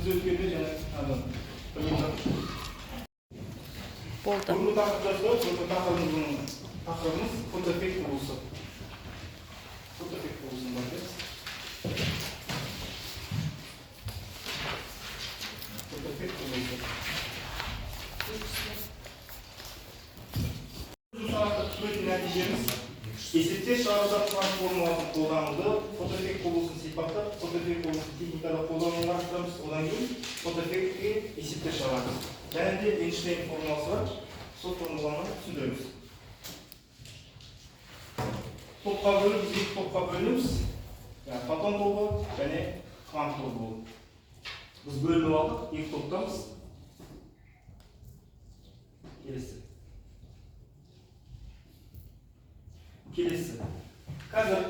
Біз өткенде жаңа Болды. Бүгінгі тақырып жазды. Бүгінгі тақырыбымыз фотоэффект құбылысы. Фотоэффект құбылысын бақылаймыз. Фотоэффект құбылысы. Біздің сабақта күтетін нәтижеміз: есептер шығаруда Планк формуласын қолдануды, фотоэффект құбылысын сипаттап, фотоэффект құбылысын техникада қолдануын қарастырамыз. Одан кейін фотоэффектке есептер шығарамыз. Және де Эйнштейн формуласы бар, сол формуланы түсіндіреміз. Топқа бөліп, біз екі топқа бөлеміз. Яғни фотон тобы және квант тобы болып. Біз бөлініп алдық, екі топтамыз. Келесі. Келесі. Қазір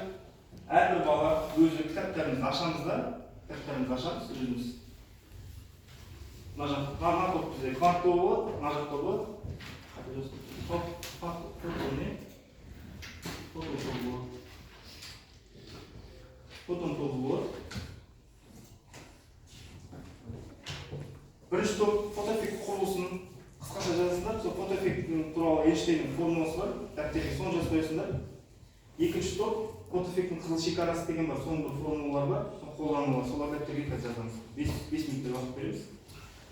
әрбір бала өзі кітаптарымызды ашамыз да, кітаптарымызды ашамыз өзіміз. Мына жақ, мына топ бізде квант тобы болады, мына жақ тобы фотон не? Фотон тобы болады. Фотон тобы болады. Бірінші топ фотоэффект құрылысын қысқаша жазасыңдар. Сол фотоэффекттің туралы Эйнштейннің формуласы бар, дәптерге соны жазып қоясыңдар. Екінші топ фотоэффекттің қызыл шекарасы деген бар, соның бір формулалары бар, соны қолдану бар, солар дәптерге қазір жазамыз. 5 минуттай уақыт береміз.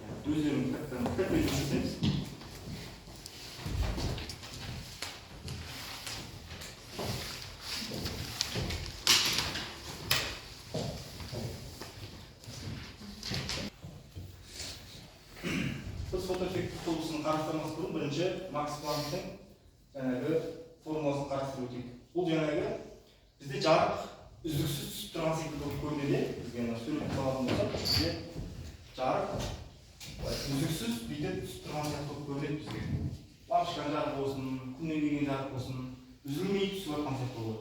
Өздерің кітаппен жұмыс жасаймыз. Біз фотоэффект құбылысын қарастырмас бұрын бірінші Макс Планктың жаңағы формуласын қарастырып өтейік. Бұл жаңағы бізде жарық үздіксіз түсіп тұрған секілді болып көрінеді. Бізге мына суретті алатын болсақ, бізде жарық былай үздіксіз бүйтіп түсіп тұрған сияқты болып көрінеді бізге. Лампочканың жарығы болсын, күннен келген жарық болсын, үзілмей түсіп жатқан сияқты болады.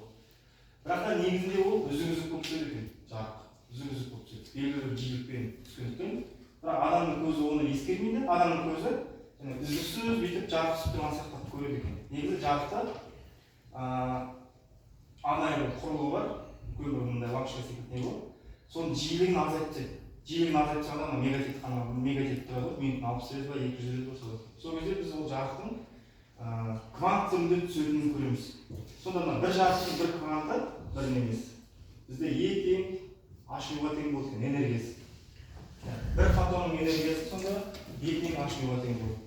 Бірақ та негізінде ол үзік-үзік болып түседі екен, жарық үзік-үзік болып түседі. Белгілі бір жиілікпен түскендіктен, бірақ адамның көзі оны ескермейді. Адамның көзі және үздіксіз бүйтіп жарық түсіп тұрған сияқты көреді екен. Негізі жарықта арнайы бір құрылғы бар, үлкен бір мындай лампочка секілді не болады. Соның жиілігін азайтып тастайды. Жиілігін азайтып тастағанда ана мегатет қана, мегатет тұрады ғой, минутына 60 рет па, 200 рет па, солай. Сол кезде біз ол жарықтың квант түрінде түсетінін көреміз. Сонда мына бір жарықтың бір кванты бір немес. Бізде Е тең H нюға тең болады екен энергиясы. Бір фотонның энергиясы сонда Е тең H нюға тең болады.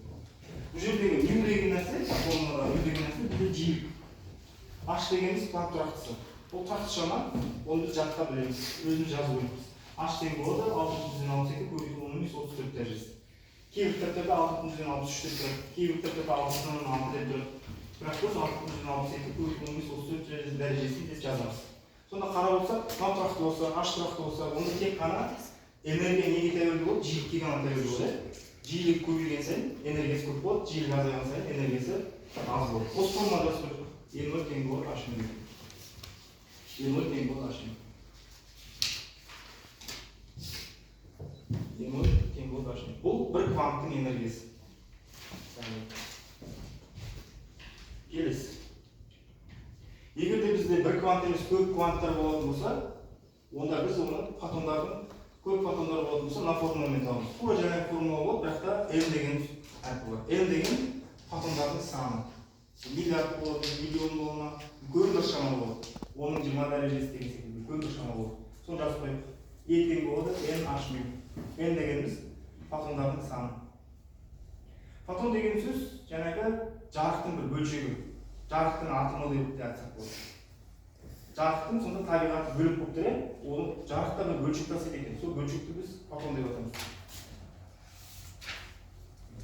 Бұл жердегі ню деген нәрсе, формулада ню деген нәрсе бізде жиілік. H дегеніміз Планк тұрақтысы. Ол тұрақты шама, оны біз жатқа білеміз, өзіміз жазу керекпіз. H тең болады алты бүтін жүзден алпыс екі көбейту он бес отыз төрт дәрежесі. Кейбір кітаптарда алты бүтін жүзден алпыс үш деп тұрады, кейбір кітаптарда алты бүтін оннан алты деп тұрады. Бірақ біз алты бүтін жүзден алпыс екі көбейту он бес отыз төрт дәрежесі деп жазамыз. Сонда қарап отырсақ, мынау тұрақты болса, H тұрақты болса, онда тек қана энергия неге тәуелді болады? Жиілікке ғана тәуелді болады. Жиілік көбейген сайын энергиясы көп болады, жиілік азайған сайын энергиясы аз болады. Осы формулада жазып қойдық. Е ноль тең болады H нөл. Е ноль тең болады H нөл. Е ноль тең болады H нөл. Бұл бір кванттың энергиясы. Келесі. Егер де бізде бір квант емес көп кванттар болатын болса, онда біз оны фотондардың көп фотондар болатын болса, мына формуламен табамыз. Тура жаңағы формула болады, бірақ та n деген әріп болады. N деген фотондардың саны. Миллиард болады, миллион болады ма, үлкен бір шама болады. Оның 20 дәрежесі деген секілді үлкен бір шама болады. Соны жазып қояйық. Е тең болады N H нөл. N дегеніміз фотондардың саны. Фотон деген сөз жаңағы жарықтың бір бөлшегі. Жарықтың атомы деп те айтсақ болады. Жарықтың сонда табиғаты бөлек болып тұр, иә? Оны жарықта бір бөлшек тасиды екен. Сол бөлшекті біз фотон деп атаймыз.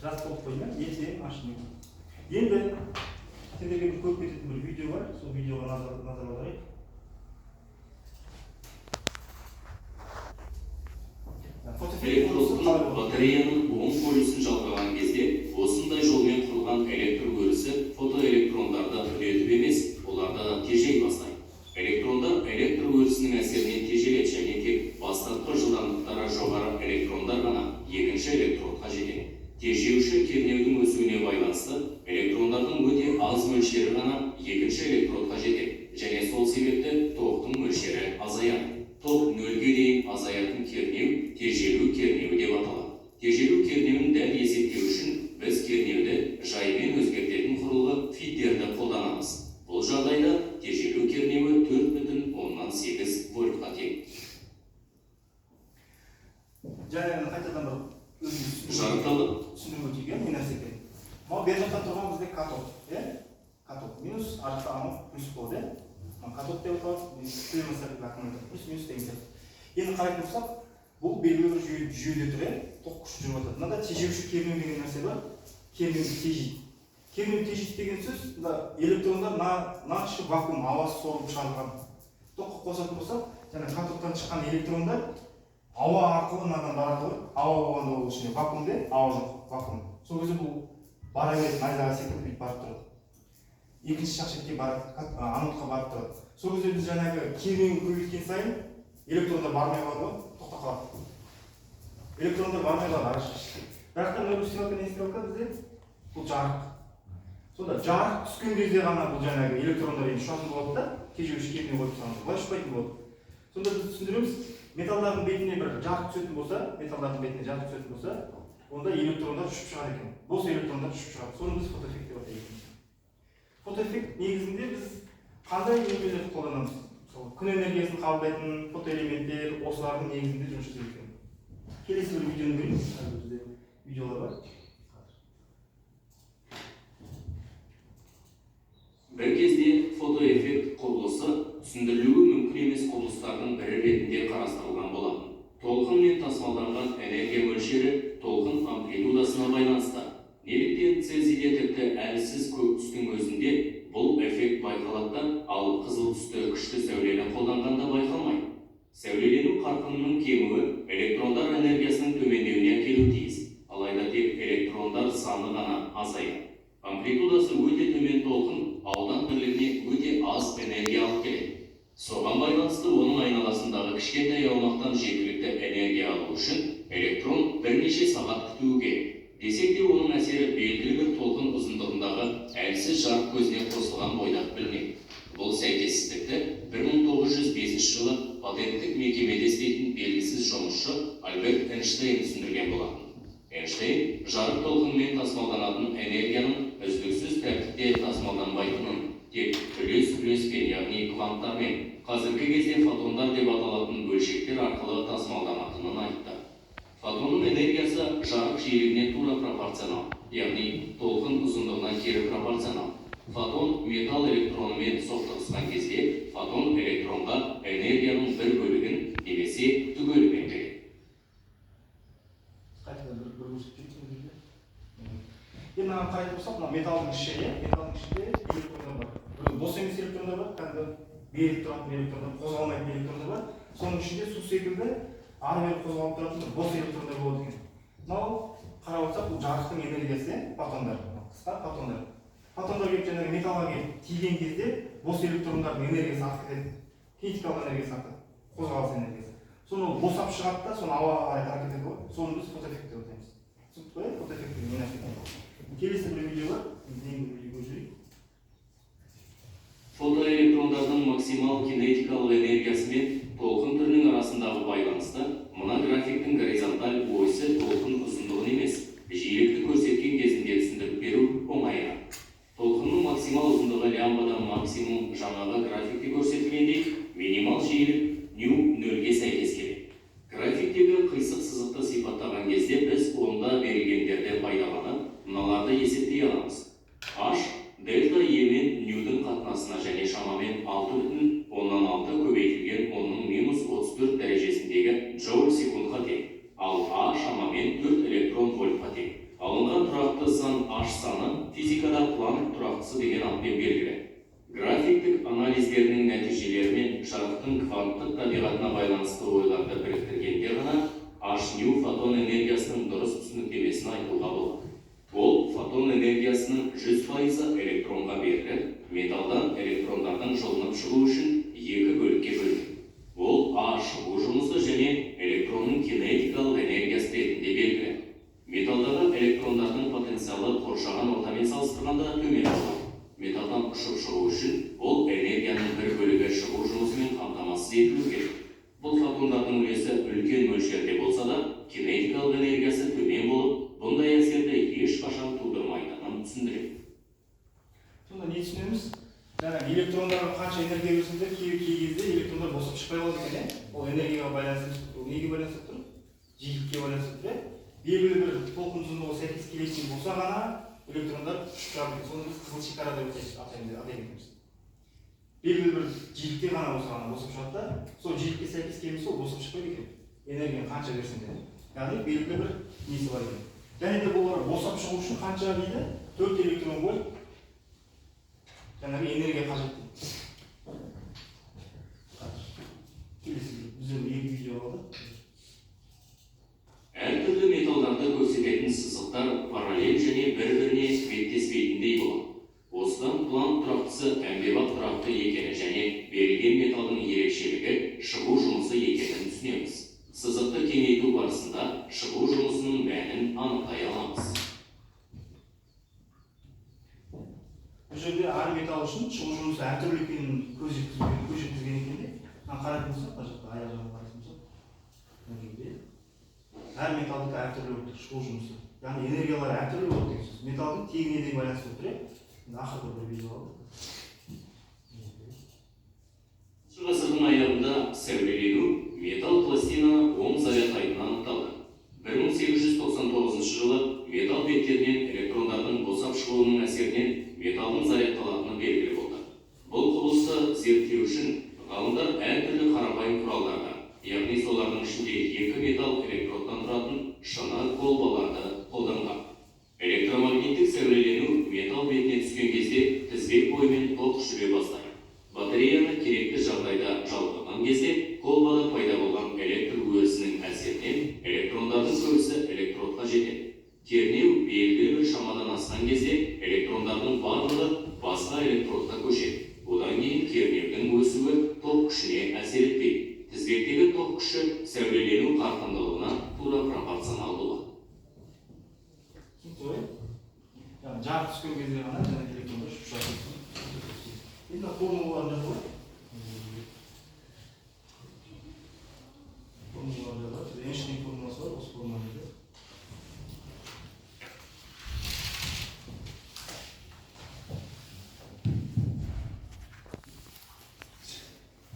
Жазып болып қойдым, иә? Е тең H нөл. Енді сендерге бір көріп кететін бір видео бар. Сол видеоға назар аударайық. Фотоэффект құрылысы қалай болады? Батареяның оң полюсін жалғаған кезде осындай жолмен құрылған электр өрісі фотоэлектрондарды үдетіп емес, оларды тежей бастайды. Электрондар электр өрісінің әсерінен тежеледі және тек бастапқы жылдамдықтары жоғары электрондар ғана екінші электродқа жетеді. Тежеуші кернеудің өсуіне байланысты электрондардың өте аз мөлшері ғана екінші электродқа жетеді және сол себепті токтың мөлшері азаяды. Ток нөлге дейін азаятын кернеу тежелу кернеуі деп аталады. Тежелу кернеуін дәл есептеу үшін біз кернеуді жаймен өзгертетін құрылғы фиддерді қолданамыз. Бұл жағдайда тежелу кернеуі 4,8 вольтқа тең. Жаңа қайтадан бір өзіміз Жарықталып түсіндіріп өтейік, иә, не нәрсе екенін. Мынау бер жақта тұрған бізде катод, иә, катод минус, ар жақта анау плюс болады, иә. Мынау катод деп аталады, прямой аккумулятор, плюс, минус деген сияқты. Енді қарайтын болсақ, бұл белгілі бір жүйеде тұр, иә, тоқ күші жүріп жатады. Мынада тежеуші кернеу деген нәрсе бар, кернеуді тежейді. Кернеу тежейді деген сөз, мына электрондар мына іші вакуум, ауа сорылып шығарылған. Тоққа қосатын болсақ, жаңа катодтан шыққан электрондар ауа арқылы мынадан барады ғой. Ауа болғанда ол ішінде вакуумде ауа жоқ, вакуум. Сол кезде бұл бара береді, найзағай секілді бүйтіп барып тұрады. Екінші жақ шетке барады, анодқа барып тұрады. Сол кезде біз жаңағы кернеуін көбейткен сайын электрондар бармай қалады ғой, тоқтап қалады. Электрондар бармай қалады ар жақ шетке. Бірақ та мына стрелка не стрелка бізде? Бұл жарық. Сонда жарық түскен кезде ғана бұл жаңағы электрондар енді ұшатын болады да, тежеуші кернеу қойып тастағанда былай ұшпайтын болады. Сонда біз түсіндіреміз, металдардың бетіне бір жарық түсетін болса, металдардың бетіне жарық түсетін болса, онда электрондар ұшып шығады екен. Бос электрондар ұшып шығады. Соны біз фотоэффект деп атаймыз. Фотоэффект негізінде біз қандай немелерді қолданамыз? Мысалы, күн энергиясын қабылдайтын фотоэлементтер, осылардың негізінде жұмыс жасайды екен. Келесі бір видеоны көреміз. Қазір бізде видеолар бар. Бір кезде фотоэффект құбылысы түсіндірілуі мүмкін емес құбылыстардың бірі ретінде қарастырылған болатын. Толқынмен тасымалданған энергия мөлшері толқын амплитудасына байланысты. Неліктен цезийде тіпті әлсіз көк түстің өзінде бұл эффект байқалады да, ал қызыл түсті күшті сәулені қолданғанда байқалмайды. Сәулелену қарқынының кемуі электрондар энергиясының төмендеуіне әкелуі тиіс. Алайда тек электрондар саны ғана азаяды. Амплитудасы өте төмен толқын аудан бірлігіне өте аз энергия алып келеді. Соған байланысты оның айналасындағы кішкентай аумақтан жеткілікті энергия алу үшін электрон бірнеше сағат күтуі керек. Десек те оның әсері белгілі бір толқын ұзындығындағы әлсіз жарық көзіне қосылған бойда білінеді. Бұл сәйкессіздікті 1905 жылы патенттік мекемеде істейтін белгісіз жұмысшы Альберт Эйнштейн түсіндірген болатын. Эйнштейн жарық толқынымен тасымалданатын энергияның үздіксіз тәртіпте тасымалданбайтынын, тек үлес-үлеспен, яғни кванттармен, қазіргі кезде фотондар деп аталатын бөлшектер арқылы тасымалданатынын айтты. Фотонның энергиясы жарық жиілігіне тура пропорционал, яғни толқын ұзындығына кері пропорционал. Фотон металл электронымен соқтығысқан кезде фотон электронға энергияның бір бөлігін немесе түгелімен береді. Қайтадан бір көрсетіп жіберейін бұл жерде. Енді мынаған қарайтын болсақ, мына металдың іші, иә, металдың ішінде электрондар бар. Бір бос емес электрондар бар, кәдімгі беріліп тұратын электрондар, қозғалмайтын электрондар бар. Соның ішінде су секілді ары бері қозғалып тұратын бір бос электрондар болады екен. Мынау қарап отырсақ, бұл жарықтың энергиясы, иә, фотондар, қысқа фотондар. Фотондар келіп жаңағы металлға келіп тиген кезде бос электрондардың энергиясы артып кетеді. Кинетикалық энергиясы артады, қозғалыс энергиясы. Соны ол босап шығады да, соны ауаға қарай тарап кетеді ғой. Соны біз фотоэффект деп атаймыз. Түсінікті ғой, фотоэффект деген не нәрсе екенін. Келесі бір видео бар. Енді бір видео көрсетейік. Фотоэлектрондардың максимал кинетикалық энергиясы мен толқын түрінің арасындағы байланысты мына графиктің горизонталь осі толқын ұзындығын емес, жиілікті көрсеткен кезінде түсіндіріп беру оңайырақ. Толқынның максимал ұзындығы лямбда максимум жаңағы графикте көрсетілгендей минимал жиілік ню нөлге сәйкес келеді. Графиктегі қисық сызықты сипаттаған кезде біз онда берілгендерді пайдаланып, мыналарды есептей аламыз. H дельта Е мен нюдің қатынасына және шамамен 6,6 көбейтілген 10-34 дәрежесіндегі джоуль секундқа тең, ал А шамамен 4 электрон вольтқа тең. Алынған тұрақты сан H саны физикада Планк тұрақтысы деген атпен белгілі. Графиктік анализдерінің нәтижелері мен жарықтың кванттық табиғатына байланысты ойларды біріктіргенде ғана H ню фотон энергиясының дұрыс түсініктемесін айтуға болады. Ол фотон энергиясының 100% электронға беріліп, металдан электрондардың жұлынып шығу үшін екі бөлікке бөлінеді. Ол А шығу жұмысы және электронның кинетикалық энергиясы ретінде белгілі. Металдағы электрондардың потенциалы қоршаған ортамен салыстырғанда төмен болады. Металдан ұшып шығу үшін ол энергияның бір бөлігі шығу жұмысымен қамтамасыз етілу керек. Бұл фотондардың үлесі үлкен мөлшерде болса да, байланысты тұр. Ол неге байланысты тұр? Жиілікке байланысты тұр, иә? Белгілі бір толқын ұзындығы сәйкес келетін болса ғана электрондар ұшып шығады екен. Соны біз қызыл шекара деп атайды екенбіз. Белгілі бір жиілікте ғана болса ғана босап шығады да, сол жиілікке сәйкес келмесе ол босап шықпайды екен. Энергияны қанша берсең де. Яғни белгілі бір несі бар екен. Және де бұлар босап шығу үшін қанша дейді? 4 электрон вольт жаңағы энергия қажет дейді. Келесі бізде 2 видео қалды. Әртүрлі металдарды көрсететін сызықтар параллель және бір-біріне беттеспейтіндей болады. Осыдан Планк тұрақтысы әмбебап тұрақты екені және берілген металдың ерекшелігі шығу жұмысы екенін түсінеміз. Сызықты кеңейту барысында шығу жұмысының мәнін анықтай аламыз. Бұл жерде әр металл үшін шығу жұмысы әртүрлі екенін көз жеткізген екен де. Мына қарайтын болсақ, мына жақта аяқ жағын қарайтын болсақ, мына жерде әр металдікі әртүрлі болып тұр шығу жұмысы. Яғни энергиялары әртүрлі болады деген сөз. Металдың тегіне де байланысты болып тұр, иә? Енді ақырғы бір видео алды. Ғасырдың аяғында сәулелену металл пластинаны оң зарядтайтыны анықталды. 1899 жылы металл беттерінен электрондардың босап шығуының әсерінен металдың зарядталатыны белгілі болды. Бұл құбылысты зерттеу үшін ғалымдар әртүрлі қарапайым құралдарды, яғни солардың ішінде 2 металл электродтан тұратын шыны колбаларды қолданған. Электромагниттік сәулелену металл бетіне түскен кезде тізбек бойымен ток жүре бастайды. Батареяны керекті жағдайда жалғаған кезде колбада пайда болған электр өрісінің әсерінен электрондардың көбісі электродқа жетеді. Кернеу белгілі бір шамадан асқан кезде электрондардың барлығы басқа электродқа көшеді. Одан кейін кернеудің өсуі ток күшіне әсер етпейді. Тізбектегі ток күші сәулелену қарқындылығына тура пропорционал болады. Түсінікті ғой? Яғни жарық түскен кезде ғана жаңа электрондар ұшып шығады. Енді формулаларын жазып алайық. Формулаларын жазып алайық. Эйнштейн формуласы бар, осы формуланы жазайық.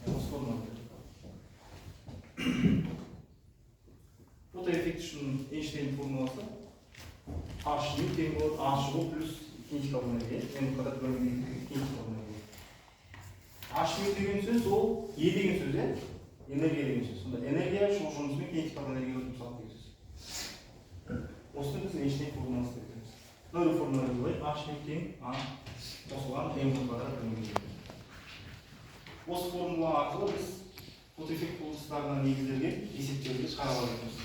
Осы формуланы жазайық. Фотоэффект үшін Эйнштейн формуласы H nu тең болады A шығу плюс кинетикалық энергия, N квадрат бөлінген кинетикалық энергия. H nu деген сөз ол E деген сөз, иә? Энергия деген сөз. Сонда энергия шығу жұмысымен кинетикалық энергия өтіп салады деген сөз. Осыны біз Эйнштейн формуласы деп айтамыз. Мына бір формуланы жазайық. H nu тең A қосылған M квадрат бөлінген E. Осы формула арқылы біз фотоэффект құбылыстарына негізделген есептерді шығара аламыз.